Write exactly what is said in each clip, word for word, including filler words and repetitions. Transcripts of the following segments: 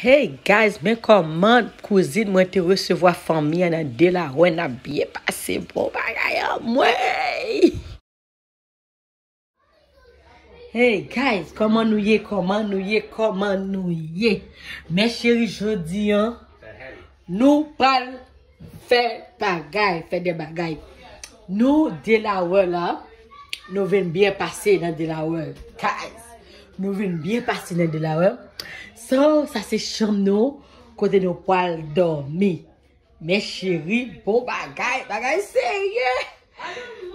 Hey guys, men kòman kouzin mwen te resevwa fanmi an nan Delaware, n ap byen pase bon bagay anmwey. Hey guys, kòman nou ye, kòman nou ye, kòman nou ye? Mes chéris, jodi an, nou pral fè bagay, fè de bagay. Nou Delaware la, nou vin byen pase nan Delaware. Guys, nou vin byen pase nan Delaware. So, sa se chanm nou, kote nou pral dòmi. Mes chéris, bon bagay, bagay serye.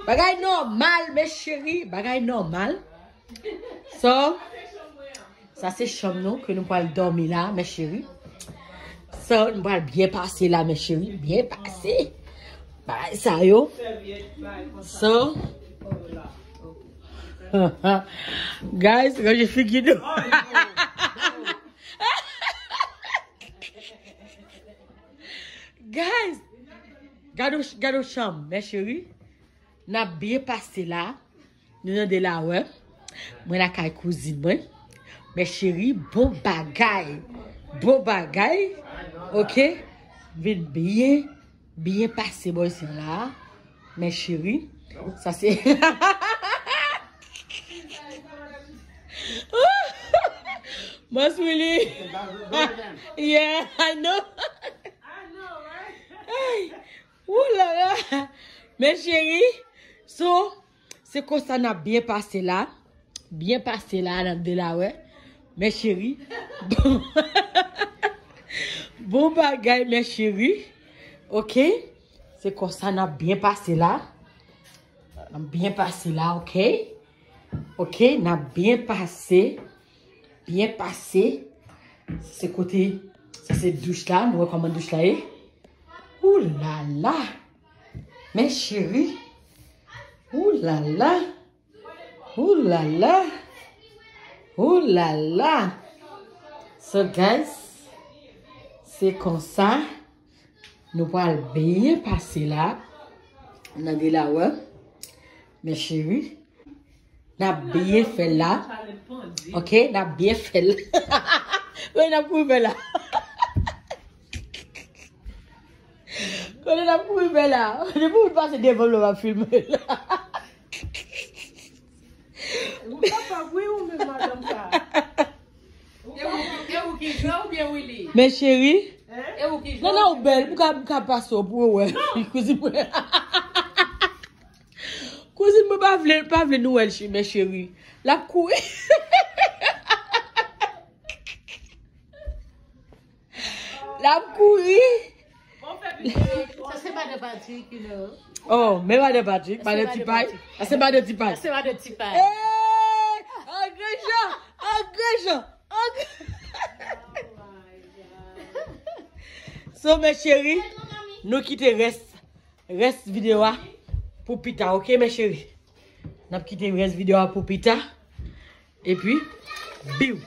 Bagay nòmal, mes chéris, bagay nòmal. So, sa se chanm nou ke nou pral dòmi la, mes chéris. So, nou pral byen pase la, mes chéris, byen pase. Bagay sa yo. So, guys, ranje figi nou. Guys, gade yon ch-, gade yon chanm, mes chéris. N ap byen pase la. Nou nan Delaware. Mwen lakay kouzin mwen. Mes chéris, bon bagay. Bon bagay. Ok. Vin byen, byen pase bò isi la. Mes chéris, sa se Mas Willy. Yeah, I know. Ay, ooh la la. Mes chéris, so, se konsa n ap byen pase la. Byen pase la nan Delaware. Mes chéris. Bon bagay, mes chéris. Ok. Se konsa n ap byen pase la. N ap byen pase la, ok? Ok, n ap byen pase. Byen pase. Se kote, sa se douch la. Nou wè kòman douch la ye. Ooh la la. Mes chéris. Ooh la la. Ooh la la. Ooh la la. So, guys, se konsa. Nou pral byen pase la. Nan Delaware. Mes chéris. N ap byen fè la. Ok, n ap byen fè la. Kote n ap kouri fè la? Kote n ap kouri fè la? Depi w pase devan m, w ap filme la. Ou kapab, wi, ou menm madanm sa. E ou, e ou ki jwe oubyen Willy? Men cheri. Hein? E ou ki jwe? Non, non, ou bèl. M ka, m ka pase w pou w wè. Kouzin mwen. Kouzin mwen pa vle, pa vle nou wè l, men cheri. L ap kouri. L ap kouri. Sa se madan Patrick, you know. Oh, men madan Patrick, madan Tipay. Sa se madan Tipay. Sa se madan Tipay. Eh, an gran jan, an gran jan, an gran So, mes chéris, nou kite rès, rès videyo a pou pita, ok, mes chéris? N ap kite rès videyo a pou pita. Epi, biw.